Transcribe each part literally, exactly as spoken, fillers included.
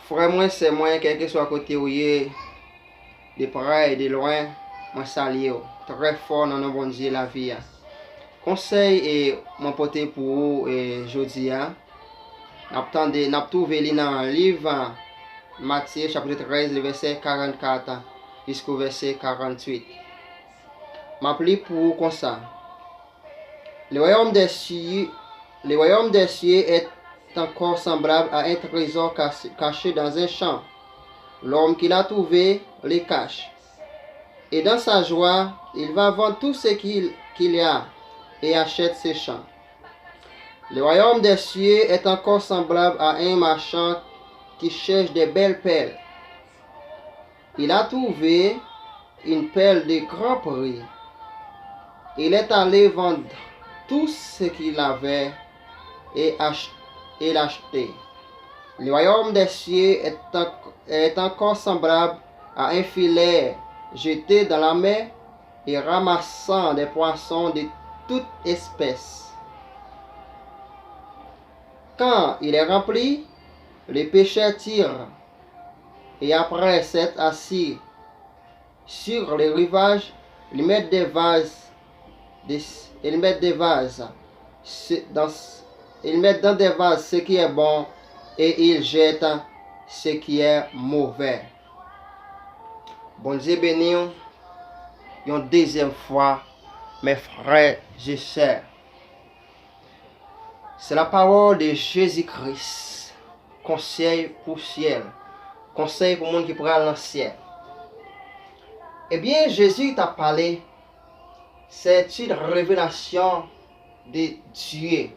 Frè mwen, sè mwen, kèlkeswa kote w ye, de prè e de lwen, mwen salye w trè fò nan non Bondye lavi a. Konsèy e mwen pote pou ou e jodi a, n ap tande, n ap twouve li nan liv Matye chapit trèz, le vèsè karannkat jisko vèsè karannwit. M ap li pou ou konsa. Le royaume des cieux, le royaume des cieux est encore semblable à un trésor caché, caché dans un champ. L'homme qui l'a trouvé le cache. Et dans sa joie, il va vendre tout ce qu'il qu'il a et achète ce champ. Le royaume des cieux est encore semblable à un marchand qui cherche des belles perles. Il a trouvé une perle de grand prix. Il est allé vendre tout ce qu'il avait et ach- et l'acheter. Le royaume des cieux est, en- est encore semblable à un filet jeté dans la mer et ramassant des poissons de toute espèce. Quand il est rempli, le pêcheur tire et après s'être assis sur le rivage, il met des vases, des, il met des vases, ce- dans, il met dans des vases ce qui est bon et il jette ce qui est mauvais. Bondye beni w yon dezyèm fwa, mes frères et sœurs. C'est la parole de Jésus-Christ. Konsèy pou syèl. Konsèy pou moun ki pral nan syèl. Ebyen, Jezi t ap pale, c'est une révélation de Dieu.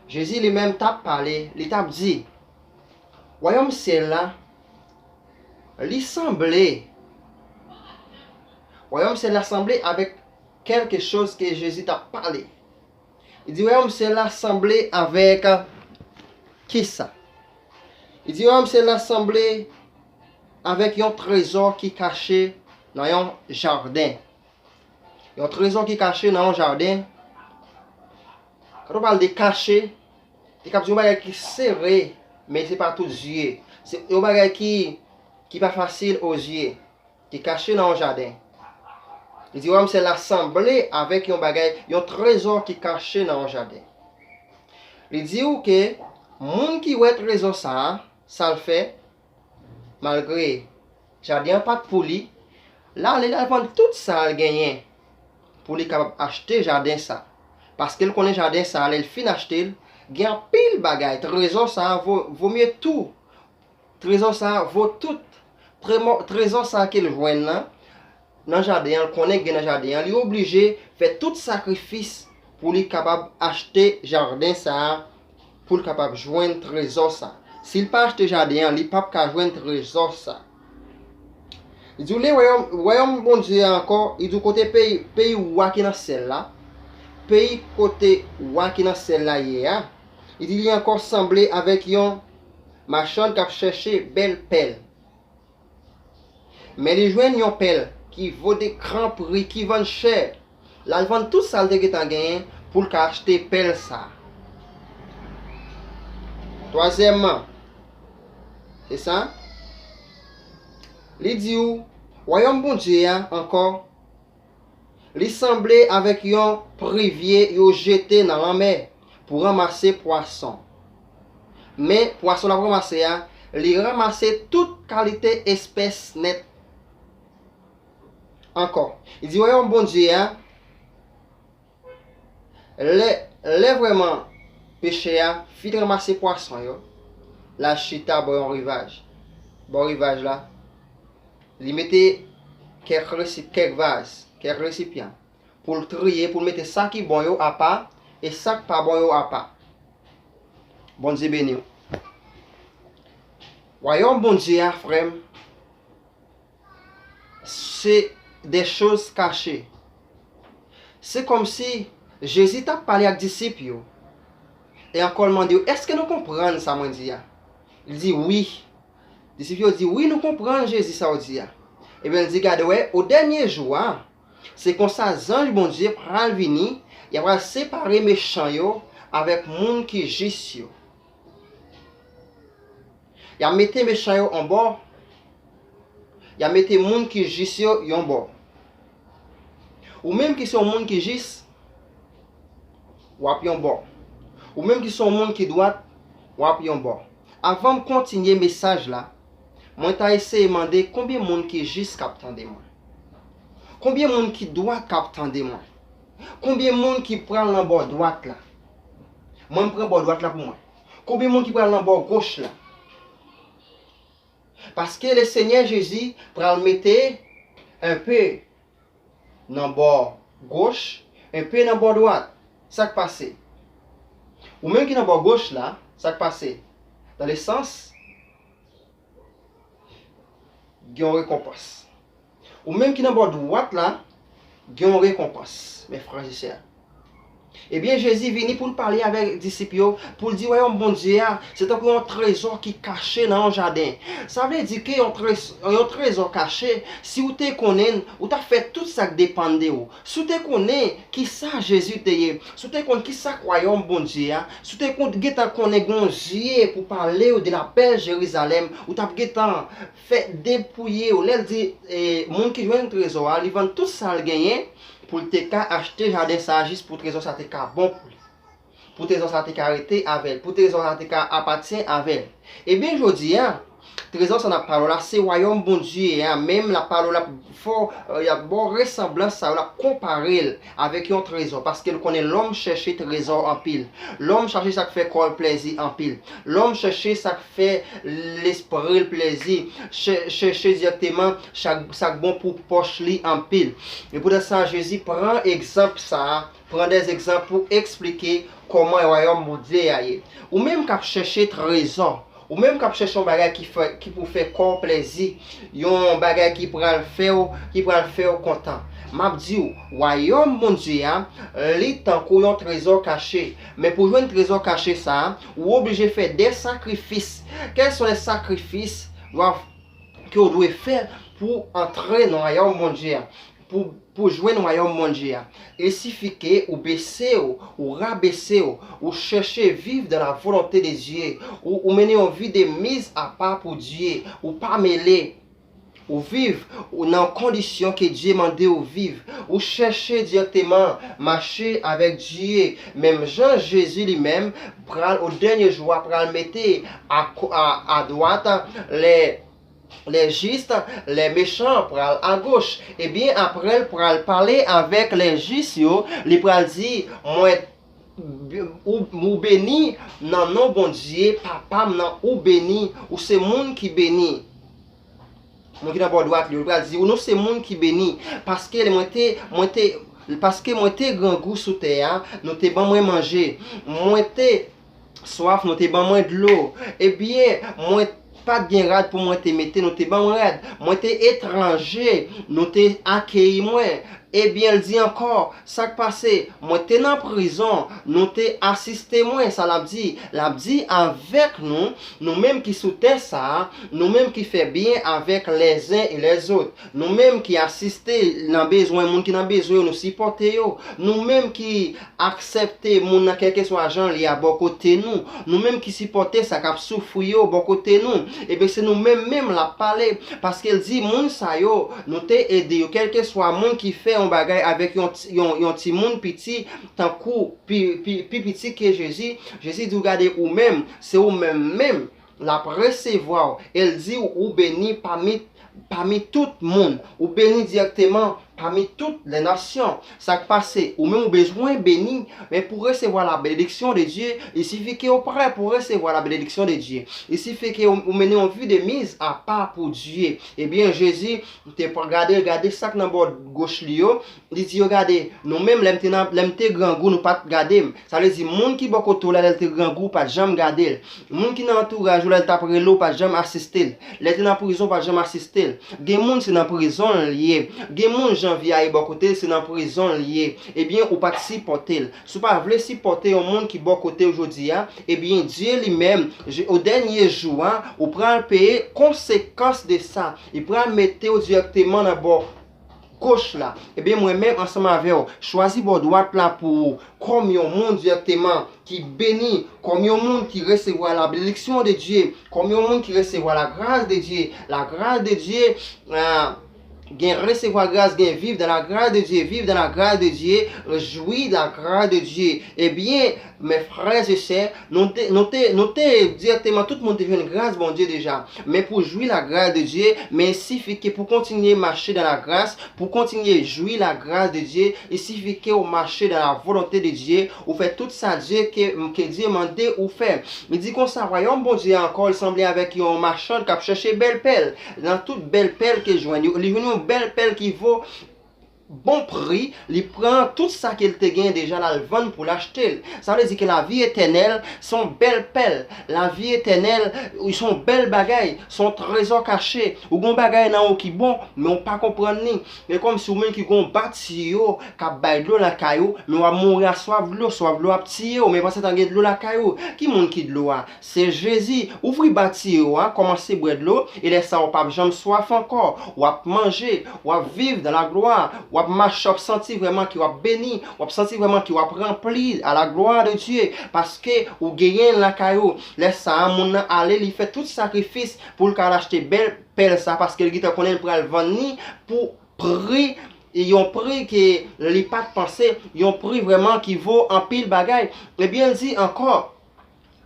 Jezi li menm t ap pale, li t ap di, wayòm syèl la, li sanble, wayòm syèl la sanble avèk kèlke choz ke Jezi t ap pale. Li di, wayòm syèl la sanble avèk kisa? Li di, wayòm syèl la sanble avèk yon trezò ki kache nan yon jaden. Yon trezò ki kache nan yon jaden. Kan ou pale de kache, li kab di yon bagay ki sere, men se pa tout zye. Se yon bagay ki, ki pa fasil o zye, ki kache nan yon jaden. Li di, wayòm syèl la sanble avèk yon bagay, yon trezò ki kache nan yon jaden. Li di w ke moun ki wè trezò sa a, sa l fè, malgre jaden an pa t pou li, l ale, l al vann tout sa l genyen pou li kapab achte jaden sa. Paske l konnen jaden sa, lè l fin achte l, gen anpil bagay. Trezò sa a vo, vo mye tou. Trezò sa a vo tout. Tremo- Trezò sa a ke l jwenn nan, nan jaden an, l konnen gen nan jaden an, li oblije fè tout sakrifis pou li kapab achte jaden sa a, pou l kapab jwenn trezò sa. Si l pa achte jaden an, li p ap ka jwenn trezò sa. Li di w, le wayòm, wayòm Bondye a ankò, li di w kote peyi, peyi wa ki nan syèl la, peyi kote wa ki nan syèl la ye a, li di li ankò sanble avèk yon machann k ap chèche bèl pèl. Men li jwenn yon pèl ki vo de gran pri, ki vann chè. L al vann tout sa l te gentan genyen pou l ka achte pèl sa. Twazyèmman, se sa, li di w, wayòm Bondye a ankò, li sanble avèk yon privye yo jete nan lanmè pou ranmase pwason. Men pwason l ap ranmase a, li ranmase tout kalite espès nèt. Ankò, li di wayòm Bondye a, lè, lè vrèman pechè a fin ranmase pwason yo, l al chita bò yon rivaj. Bò rivaj la, li mete kèk resi- kèk vaz, kèk resipyan, pou l triye, pou l mete sa ki bon yo apa, e sa k pa bon yo apa. Bondye beni w. Wayòm Bondye a, frè m, se de choz kache. Se kòmsi Jezi t ap pale ak disip yo. E ankò l mande yo, èske nou konprann sa mwen di a? Li di, wi. Disip yo di, wi, nou konprann Jezi sa w di a. Ebyen, l di, gade, wè, o dènye jou a, se konsa zanj Bondye pral vini, y a pral separe mechan yo avèk moun ki jis yo. Y ap mete mechan yo yon bò, y ap mete moun ki jis yo yon bò. Ou menm ki se yon moun ki jis, w ap yon bò. Ou menm ki se yon moun ki dwat, w ap yon bò. Avan m kontinye mesaj la, mwen ta eseye mande konbyen moun ki jis k ap tande mwen. Konbyen moun ki dwat k ap tande mwen. Konbyen moun ki pral nan bò dwat la. Mwen m pran bò dwat la pou mwen. Konbyen moun ki pral nan bò goch la. Paske Lesenyè Jezi pral mete enpe nan bò goch, enpe nan bò dwat. Sa k pase? Ou menm ki nan bò goch la, sa k pase? Dans le sens, gen yon rekonpans. Ou menm ki nan bò dwat la, gen yon rekonpans, mes frères et sœurs. Ebyen, Jezi vini pou l pale avèk disip yo, pou l di wayòm Bondye a, se tankou yon trezò ki kache nan yon jaden. Sa vle di ke yon trez-, yon trezò kache, si w te konnen l, ou t ap fè tout sa k depann de w. Si w te konnen ki sa Jezi te ye, si w te konn ki sa k wayòm Bondye a, si w te konn, gentan konnen gen yon zye pou pale w de la bèl Jerizalèm, ou t ap gentan fè depouye w. Lè l di, e, moun ki jwenn trezò a, li vann tout sa l genyen pou l te ka achte jaden sa a jis pou trezò sa te ka bon pou li. Pou trezò sa te ka rete avè l, pou trezò sa te ka apatyen avè l. Ebyen, jodi a, trezò sa n ap pale w la, se wayòm Bondye a, menm l ap pale w, l ap fè w, e, l ap ba w resanblans sa yo, l ap konpare l avèk yon trezò, paske l konnen lòm chèche trezò anpil. Lòm chèche sa k fè kò l plezi anpil. Lòm chèche sa k fè lespri l plezi, chè-, chèche dirèkteman sa k, sa k bon pou pòch li anpil. E poutèt sa, Jezi pran egzanp sa a, pran de egzanp pou eksplike kòman wayòm Bondye a ye. Ou menm k ap chèche trezò, ou menm k ap chèche yon bagay ki fè, ki pou fè kò w plezi, yon bagay ki pral fè w, ki pral fè w kontan. M ap di w, wayòm Bondye a, li tankou yon trezò kache. Men pou jwenn trezò kache sa a, ou oblije fè de sakrifis. Quels sont les sacrifices doivent, ke w dwe fè pou antre nan wayòm Bondye a? Pou, pou jwenn wayòm Bondye a, il suffit ke ou bese w, ou rabese w, ou chèche viv dans la volonté de Dieu, ou, ou mennen yon vi de mise à part pou Dye, ou pa mele. Ou viv, ou nan kondisyon ke Dye mande w viv. Ou chèche dirèkteman mache avèk Dye. Menm jan Jezi li menm pral o dènye jou a pral mete a, a, adwat lè, lè jis, lè mechan pral agoch. Ebyen, apre l pral pale avèk lè jis yo, li pral di, mwen, ou, ou beni nan non Bondye, Papa m nan, ou beni, ou se moun ki beni. Moun ki nan bò dwat li, li pral di, nou se moun ki beni, paske mwen te, mwen te, paske mwen te grangou sou tè a, nou te ban mwen manje. Mwen te swaf, nou te ban mwen dlo. Ebyen, mwen pa t gen rad pou mwen te mete, nou te ban mwen rad. Mwen te etranje, nou te akeyi mwen. Ebyen, l di ankò, sa k pase? Mwen te nan prizon, nou te asiste mwen. Sa l ap di? L ap di avèk nou, nou menm ki sou tè sa a, nou menm ki fè byen avèk les uns et les autres, nou menm ki asiste nan bezwen moun ki nan bezwen yo, nou sipòte yo, nou menm ki aksepte moun nan kèlkeswa jan l ye a bò kote nou, nou menm ki sipòte sa k ap soufri yo bò kote nou, ebyen se nou menm menm l ap pale, paske l di moun sa yo, nou te ede yo, kèlkeswa moun ki fè yon bagay avèk yon ti, yon, yon timoun piti, tankou pi, pi, pi piti ke Jezi, Jezi di w gade ou menm, se ou menm menm l ap resevwa w, e l di w ou beni pami, pami tout moun, ou beni dirèkteman pami tout lè nasyon. Sa k pase? Ou menm ou bezwen beni, men pou resevwa la bénédiction de Dieu, il suffit ke ou prè pou resevwa la bénédiction de Dieu. Il suffit ke ou, ou mennen yon vi de mise à part pou Dye. Ebyen, Jezi te gade, gade sa k nan bò goch li yo, li di yo, gade, nou menm, lè m te nan, lè m te grangou, nou pa t gade m. Sa vle di, moun ki bò kote w la, lè l te grangou, ou pa t janm gade l. Moun ki nan antouraj ou la, l t ap rele w, ou pa t janm asiste l. Lè l te nan prizon, ou pa t janm asiste l. Gen moun, se nan prizon l ye. Gen moun, jan vi a ye bò kote l, se nan prizon l ye. Ebyen, ou pa t sipòte l. Si w pa vle sipòte yon moun ki bò kote w jodi a, ebyen, Dye li menm, je-, o dènye jou a, ou pral peye konsekans de sa. Li pral mete w dirèkteman nan bò goch la. Ebyen, mwen menm ansanm avè w, chwazi bò dwat la pou ou, kòm yon moun dirèkteman ki beni, kòm yon moun ki resevwa la bénédiction de Dieu, kòm yon moun ki resevwa la grâce de Dieu. La grâce de Dieu, ah, gen resevwa gras, gen viv dans la grâce de Dieu, viv dans la grâce de Dieu, jwi la grâce de Dieu. Ebyen, mes frères et sœurs, nou te, nou te, nou te dirèkteman, tout moun te jwenn gras Bondye deja. Men pou jwi la grâce de Dieu, men il suffit que pou kontinye mache dans la grâce, pou kontinye jwi la grâce de Dieu, il suffit que ou mache dans la volonté de Dieu, ou fè tout sa Dieu ke, ke Dieu mande ou fè. Li di konsa, wayòm Bondye a ankò, li sanble avèk yon machann k ap chèche bèl pèl. Nan tout bèl pèl ke jwenn, li jwenn yon bèl pèl ki vo bon pri, li pran tout sa ke l te gen deja, l al vann pou l achte l. Sa vle di ke lavi etènèl se yon bèl pèl. Lavi etènèl se yon bèl bagay, se yon trezò kache. Ou gen yon bagay nan ou ki bon, men ou pa konprann li. E kòmsi ou menm ki gen yon ba tiyo k ap bay dlo lakay ou, men w ap mouri a swaf dlo, swaf dlo ap tiye w, men pandan se tan gen dlo lakay ou. Ki moun ki dlo a? Se Jezi. Ouvri ba tiyo a, kòmanse bwè dlo, e lè sa a ou p ap janm swaf ankò. W ap manje, w ap viv dans la gloire, w ap mache, w ap santi vrèman ke w ap beni, w ap santi vrèman ke w ap ranpli à la gloire de Dieu, paske ou genyen l lakay ou. Lè sa a, moun nan ale, li fè tout sakrifis pou l ka al achte bèl pèl sa, paske l gentan konnen l pral vann li pou pri, yon pri ke li pa t panse, yon pri vrèman ki vo anpil bagay. Ebyen, l di ankò,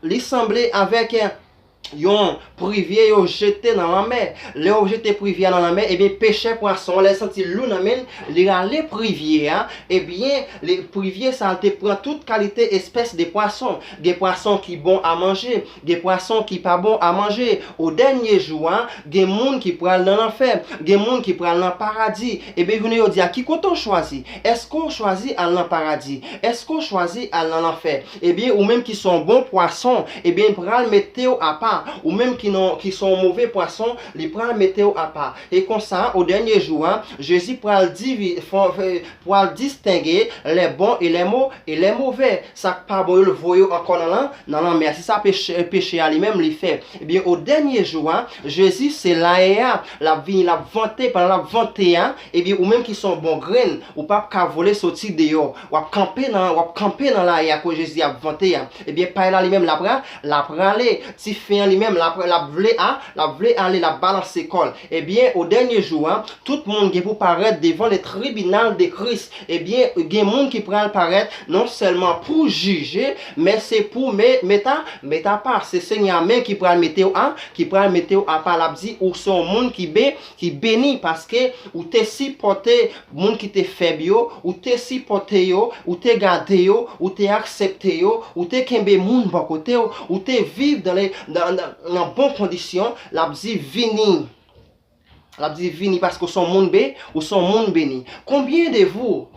li sanble avèk yon privye yo jete nan lanmè. Lè yo jete privye a nan lanmè, ebyen, pechè pwason an, lè l santi l lou nan men l, li rale privye a, ebyen, li, privye sa a te pran tout kalite espès de pwason. Gen pwason ki bon a manje, gen pwason ki pa bon a manje. O dènye jou a, gen moun ki pral nan lanfè, gen moun ki pral nan paradi. Ebyen, jounen jodi a, ki kote w chwazi? Èske w chwazi al nan paradi? Èske w chwazi al nan lanfè? Ebyen, ou menm ki se yon bon pwason, ebyen, pral mete w apa. Ou menm ki non, ki se yon move pwason, li pral mete w apa. E konsa, o dènye jou a, Jezi pral divi-, fò-, fè-, pral distenge les bons et les mau-, et les mauvais. Sa k pa bon yo, l voye yo ankò nan lan-, nan lanmè a. Se sa peche, peche a li menm li fè. Ebyen, o dènye jou a, Jezi se la e a. L ap vini, l ap vante. Pandan l ap vante a, ebyen, ou menm ki se yon bon grenn, ou p ap ka vole soti deyò. W ap kanpe nan, w ap kanpe nan la e a kote Jezi ap vante a. Ebyen, pay la li menm, l ap ra-, l ap rale. Ti fen an li menm, l ap, l ap vle a, l ap vle ale, l ap balanse kò l. Ebyen, o dènye jou a, tout moun gen pou parèt devan le tribinal de Kris. Ebyen, gen moun ki pral parèt non sèlman pou jije, men se pou me-, meta, meta pa. Se Senyè a menm ki pral mete w a, ki pral mete w apa. L ap di, ou se yon moun ki be-, ki beni, paske ou te sipòte moun ki te fèb yo, ou te sipòte yo, ou te gade yo, ou te aksepte yo, ou te kenbe moun bò kote w, ou te viv dans les, dans, dans, nan bon kondisyon. L ap di, vini. L ap di, vini, paske w se yon moun be-, ou se yon moun beni. Combien de vous,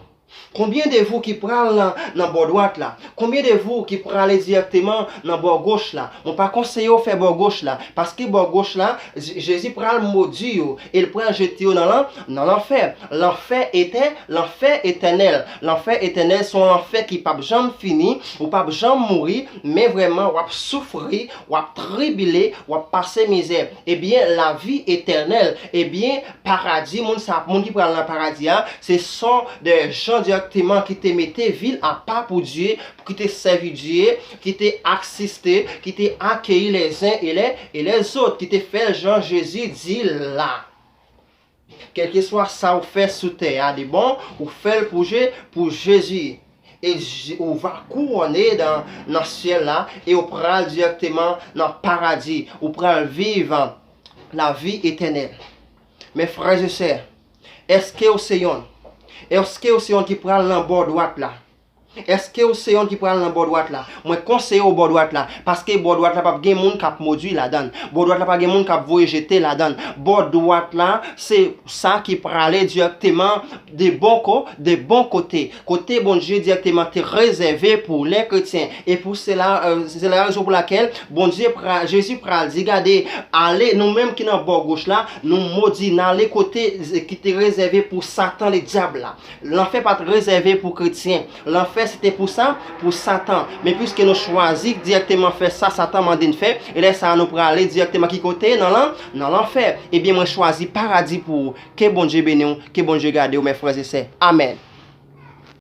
combien de vous ki pral nan, nan bò dwat la? Combien de vous ki prale dirèkteman nan bò goch la? Mwen pa konseye w fè bò goch la, paske bò goch la, Je-, Jezi pral modi yo, e l pral jete yo nan lan-, nan lanfè. Lanfè etè-, lanfè etènèl. Lanfè etènèl se yon lanfè ki p ap janm fini, ou p ap janm mouri, men vrèman, w ap soufri, w ap tribile, w ap pase mizè. Ebyen, lavi etènèl, ebyen, paradi, moun sa, moun ki pral nan paradi a, se sont des gens dirèkteman ki te mete vi l apa pou Dye, ki te sèvi Dye, ki te asiste, ki te akeyi les uns et les, et les autres, ki te fè l jan Jezi di la. Kèlkeswa sa ou fè sou tè a de bon, ou fè l pou Je-, pou Jezi. E Je-, ou va kouwone dan, nan syèl la, e ou pral dirèkteman nan paradi. Ou pral viv lavi etènèl. Men frè e sè, èske ou se yonn? Èske ou se yonn ki pral nan bò dwat la? Èske ou se yonn ki pral nan bò dwat la? Mwen konseye w bò dwat la, paske bò dwat la p ap gen moun k ap modi ladan l. Bò dwat la pa gen moun k ap voye jete ladan l. Bò dwat la, se sa ki prale dirèkteman de bon ko-, de bon kote. Kote Bondye dirèkteman te rezève pou lè kretyen. E pou sela, euh, se la rezon pou lakèl Bondye pra-, Jezi pral di, gade, ale, nou menm ki nan bò goch la, nou modi, n ale kote ki te rezève pou Satan, le dyab la. Lanfè pa t rezève pou kretyen. Lanfè se te pou sa, pou Satan. Men piske nou chwazi dirèkteman fè sa Satan mande n fè, e lè sa a nou prale dirèkteman ki kote? Nan lan, nan lanfè. Ebyen, mwen chwazi paradi pou ou. Ke Bondye beni w, ke Bondye gade w, mè frè e sè. Amèn.